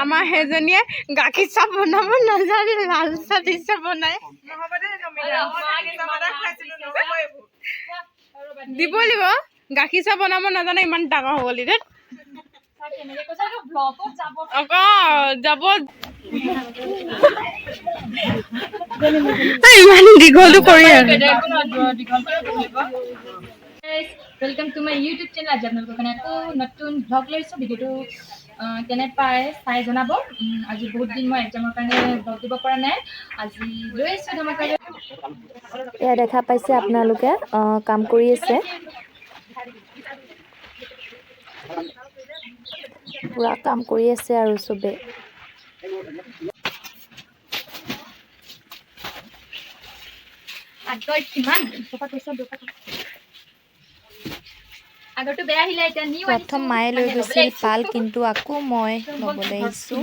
আমাৰ সেইজনীয়ে গাখীৰ চাহ বনাব নাজানে, লাল চাহ দিছে বনাই দিব লাগিব। গাখীৰ চাহ বনাব নাজানে, ইমান ডাঙৰ হৈ গ'লি। যাব ইমান দীঘলটো কৰি। Welcome to my YouTube channel. আজি আপোনালোকৰ কাৰণে আকৌ নতুন ভ্লগ লৈছোঁ। ভিডিঅ'টো কেনে পায় চাই জনাব। আজি বহুত দিন মই এক্সামৰ কাৰণে ভ্লগ দিব পৰা নাই, আজি লৈ আহিছোঁ ধমাকা। এয়া দেখা পাইছে আপোনালোকে, কাম কৰি আছে, পুৰা কাম কৰি আছে আৰু চবে। প্ৰথম মায়ে লৈ গৈছিল পাল, কিন্তু আকৌ মই ল'বলৈ আহিছোঁ।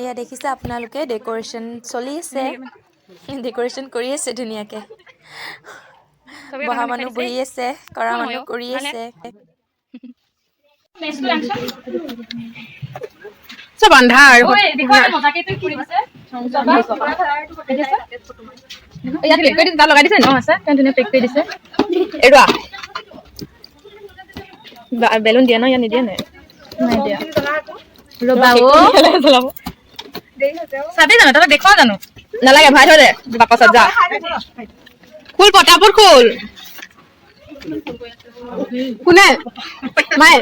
এয়া দেখিছে আপোনালোকে, ডেক'ৰেশ্যন চলি আছে, ডেক'ৰেশ্যন কৰি আছে ধুনীয়াকৈ। বহা মানুহ বহি আছে, কৰা মানুহ কৰি আছে। চব আন্ধাৰ। বেলুন দিয়া ন, ইয়াত নিদিয়ে নাই? চাবি জানো, তহঁতক দেখুৱা জানো? নালাগে, ভাই থৈ দে বাকচত, যা খোল, পটাপট খোল। কোনে মায়ে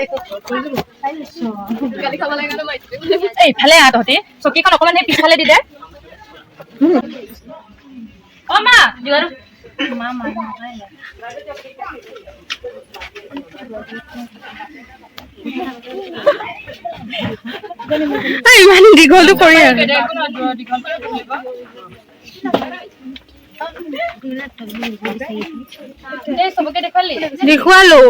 এইফালে আহ তহঁতি, চকীখন অকণমান সেই পিছফালে দি দে। অ মা, মা। ইমান দীঘলটো কৰি। দেখুৱালো।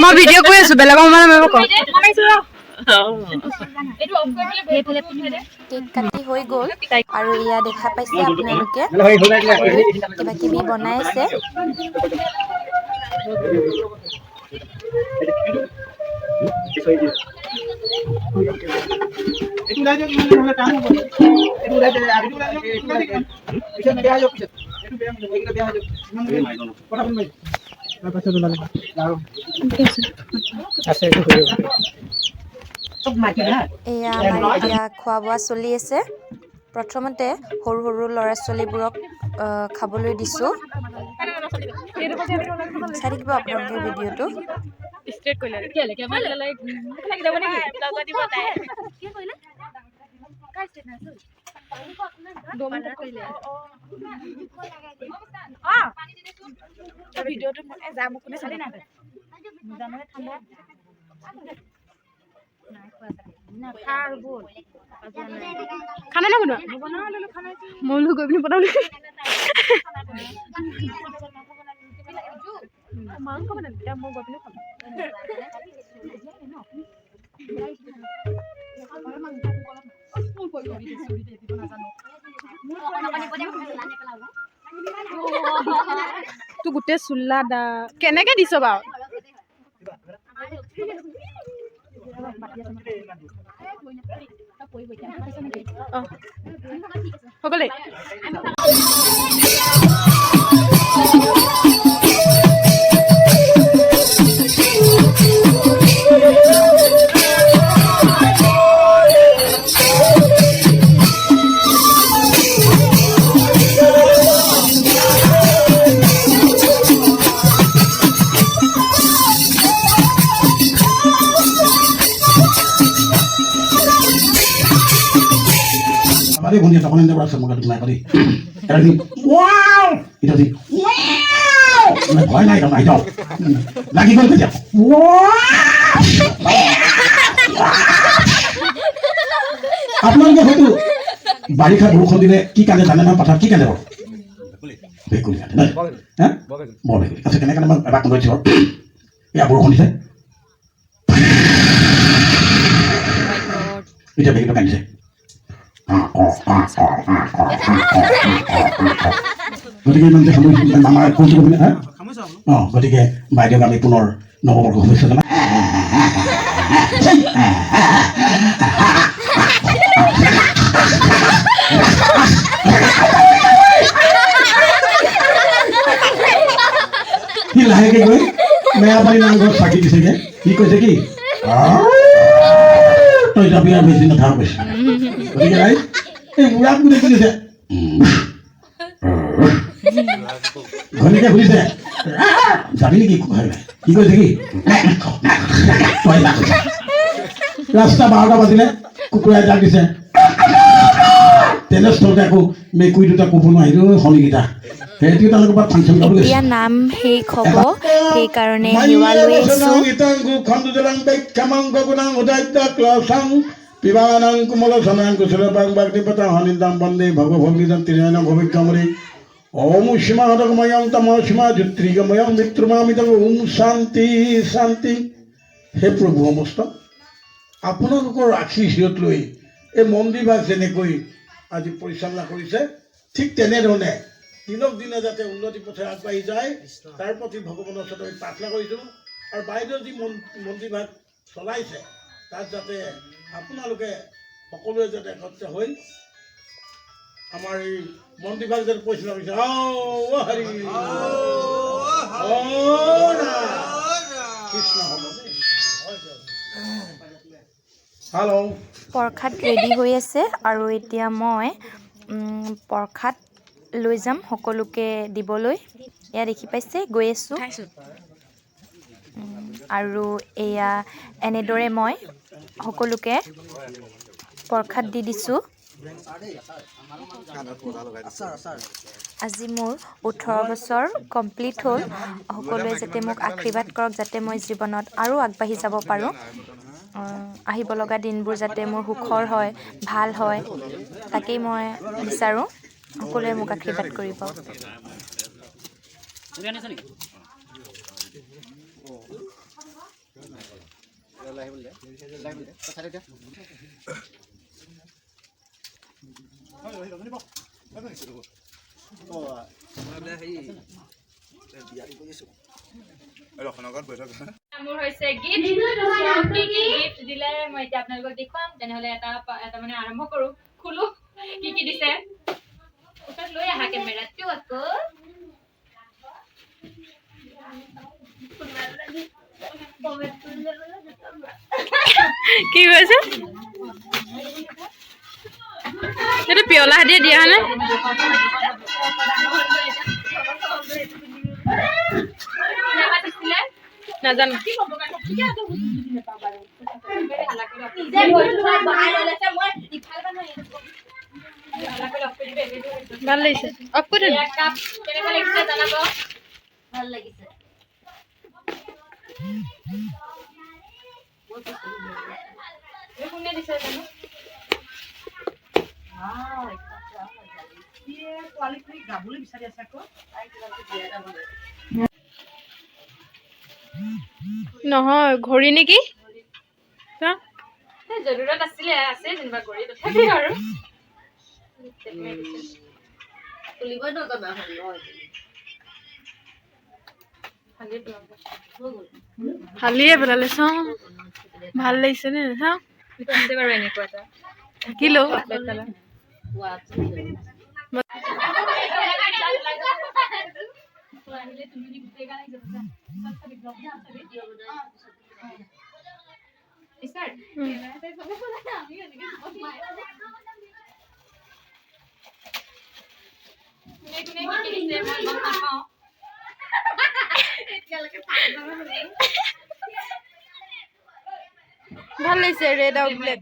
মই ভিডিঅ' কৰি আছো, বেলেগৰ মানে। কেক কাটি হৈ গ'ল আৰু এয়া দেখা পাইছে আপোনালোকে, কিবা কিবি বনাই আছে। এয়া আমাৰ এতিয়া খোৱা বোৱা চলি আছে। প্ৰথমতে সৰু সৰু ল'ৰা ছোৱালীবোৰক খাবলৈ দিছোঁ। চাই থাকিব আপোনালোকে ভিডিঅ'টো। খানা নাই বনোৱা, মই বোলো গৈ পিনি বনাম। মাংস বনাম, মই গৈ পিনি খাম। তোৰ গোটেই চোলা দা কেনেকে দিছ বাৰু? হৈ গ'ল। আমাৰে ভণ্টি তখন এনে পৰা চমকা নাই কৰি এটা দি ৱাও, এটা দি ৱাও, মানে ভয় নাই, নাই যাওঁ লাগি গ'ল তেতিয়া। আপোনালোকে হয়তো বাৰিষা বৰষুণ দিলে কি কান্দে জানে নহয়? পথাৰত কি কান্দে বাৰু? ভেকুলী কান্দে নহয়? বৰ ভেকুলী। আচ্ছা, কেনেকৈ মই এবাৰ কৈছোঁ। এয়া বৰষুণ দিছে, এতিয়া বেগীটো কান্দিছে। গতিকে ইমানতে আমাৰ কোনটো হা? অঁ, গতিকে বাইদেউক আমি পুনৰ নৱবৰ্ষ শুভেচ্ছা জনাম। সি লাহেকে গৈ মেৰাপানী নামঘৰত চাকি দিছেগে। সি কৈছে কি, তই যাবি আৰু বেছি নাথাক কৈছে। গতিকে ৰাইজ, এই বুঢ়াক বুলি সুধিছে, ঘৈণীয়েকে সুধিছে যাবি নেকি? কি কৈছে কি, তই যা। ৰাস্তা 12টা বাজিলে, কুকুৰাই জাক দিছে। তেনেস্থলতে আকৌ মেকুৰী দুটা ক'ব নোৱাৰিলো, শনিকেইটা সেইটো তেওঁলোকৰ পৰা ফাংচন গাব গৈছে। এতিয়া নাম শেষ হ'ব, সেইকাৰণে সেৱা লৈ আছোঁ। পিবানাং কোমল সনাং কুশলবাং বাগ্নিপতাং হনিন্দাং বন্দে ভগভগ্নিদাং ত্ৰিনয়নং ভৱিকামৰি ওম সীমাহতকময়ং তম সীমা জ্যোতিৰ্গময়ং মৃত্যুমামিতং ওম শান্তি শান্তি। হে প্ৰভু সমস্ত, আপোনালোকৰ আশীৰ্বাদ লৈ এই মন্দিৰভাগ যেনেকৈ আজি পৰিচালনা কৰিছে, ঠিক তেনেধৰণে দিনক দিনে যাতে উন্নতি পথে আগবাঢ়ি যায় তাৰ প্ৰতি ভগৱানৰ ওচৰত আমি প্ৰাৰ্থনা কৰিছোঁ। আৰু বাইদেউ যি মন্দিৰভাগ চলাইছে তাত যাতে আপোনালোকে সকলোৱে যাতে একত্ৰিত হৈ আমাৰ এই মন্দিৰভাগ যাতে পৰিচালনা কৰিছে। অ' হৰি অ' কৃষ্ণ হ'ব দেই। হেল্ল', প্ৰসাদ ৰেডি হৈ আছে আৰু এতিয়া মই প্ৰসাদ লৈ যাম সকলোকে দিবলৈ। এয়া দেখি পাইছে, গৈ আছোঁ। আৰু এয়া এনেদৰে মই সকলোকে প্ৰসাদ দি দিছোঁ। আজি মোৰ 18 বছৰ কমপ্লিট হ'ল। সকলোৱে যাতে মোক আশীৰ্বাদ কৰক, যাতে মই জীৱনত আৰু আগবাঢ়ি যাব পাৰোঁ। আহিব লগা দিনবোৰ যাতে মোৰ সুখৰ হয়, ভাল হয়, তাকেই মই বিচাৰোঁ। সকলোৱে মোক আশীৰ্বাদ কৰিব। মোৰ হৈছে গিফ্ট। কি কি গিফ্ট দিলে মই এতিয়া আপোনালোকক দেখুৱাম। তেনেহ'লে এটা এটা মানে আৰম্ভ কৰোঁ, খোলো কি কি দিছে। ওচৰত লৈ আহা কেমেৰাটো আকৌ। কি কৈছে? এইটো পিয়লা হাতীয়ে দিয়া হয়নে? নাজানো। ভাল লাগিছে। অফ কৰি দে। কাপ কেনেকুৱা লাগিছে জনাব। ভাল লাগিছে। কোনে দিছে জানো? নহয়, ঘড়ী নেকি? জৰুৰত আছিলে, আছে যেনিবা ঘড়ী, তথাপি আৰু ফালিয়ে পেলালে। চাওঁ, ভাল লাগিছে নে? চাওঁ বাৰু এনেকুৱা এটা থাকিলেও ভাল লাগিছে। ৰেড আৰু ব্লেক।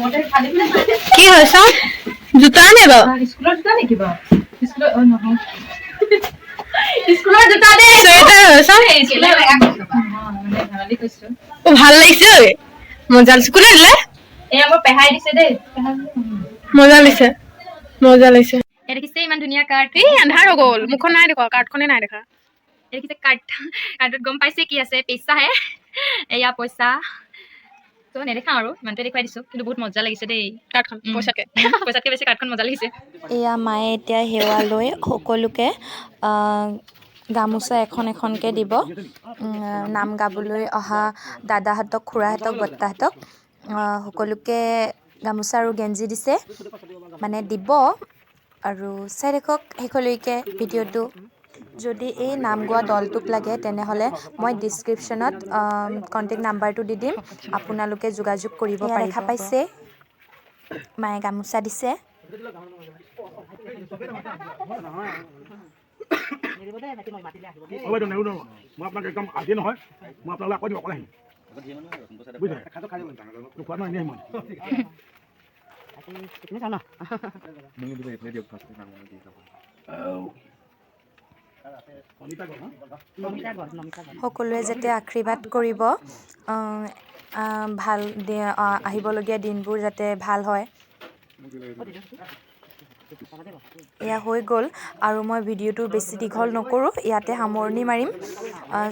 কি হয় চাওঁ, জোতা নে বাৰু? স্কুলৰ জোতা নেকি বাৰু? স্কুলৰ, অ নহয়, স্কুলৰ জোতা দেই। চুৱেটাৰ হয় চাওঁ। স্কুলৰ নহয়, মানে ধেমালি কৈছো। অ, ভাল লাগিছে ঐ, মজা লাগিছে। কোনে দিলে? এয়া মোৰ পেহাই দিছে দেই, পেহাই। মজা লাগিছে, মজা লাগিছে। এই দেখিছে, ইমান ধুনীয়া কাৰ্ড। এই আন্ধাৰ হৈ গ'ল, মুখখন নাই দেখুৱা, কাৰ্ডখনে নাই দেখা। এই দেখিছে কাৰ্ড। কাৰ্ডত গম পাইছে কি আছে, পইচাহে। এয়া পইচা ত' নেদেখাওঁ আৰু ইমানটোৱে দেখুৱাই দিছোঁ। কিন্তু বহুত মজা লাগিছে দেই। কাৰ্ডখন পইচাকে পইচাতকৈ বেছি কাৰ্ডখন মজা লাগিছে। এয়া মায়ে এতিয়া সেৱা লৈ সকলোকে গামোচা এখন এখনকৈ দিব, নাম গাবলৈ অহা দাদাহঁতক, খুৰাহঁতক, বৰ্তাহঁতক, সকলোকে গামোচা আৰু গেঞ্জি দিছে, মানে দিব। আৰু চাই থাকক শেষলৈকে ভিডিঅ'টো। যদি এই নাম গোৱা দলটোক লাগে, তেনেহ'লে মই ডিছক্ৰিপশ্যনত কণ্টেক্ট নাম্বাৰটো দি দিম, আপোনালোকে যোগাযোগ কৰিব পাৰিব। দেখা পাইছে, মায়ে গামোচা দিছে। অ বাইদেউ, নেৰো নেৰো, মই আপোনাক একদম আজিয়ে নহয়, মই আপোনালৈ আকৌ দিম, অকলে আহিম, বুজিছে? খোৱা নহয়, এনেই আহিম মই। সকলোৱে যাতে আশীৰ্বাদ কৰিব, ভাল আহিবলগীয়া দিনবোৰ যাতে ভাল হয়। এয়া হৈ গ'ল আৰু মই ভিডিঅ'টো বেছি দীঘল নকৰোঁ, ইয়াতে সামৰণি মাৰিম।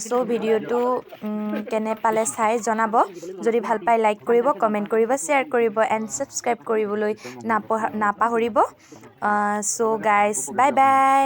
চ' ভিডিঅ'টো কেনে পালে চাই জনাব। যদি ভাল পায়, লাইক কৰিব, কমেণ্ট কৰিব, শ্বেয়াৰ কৰিব এণ্ড ছাবস্ক্ৰাইব কৰিবলৈ নাপাহৰিব। চ' গাইজ, বাই বাই।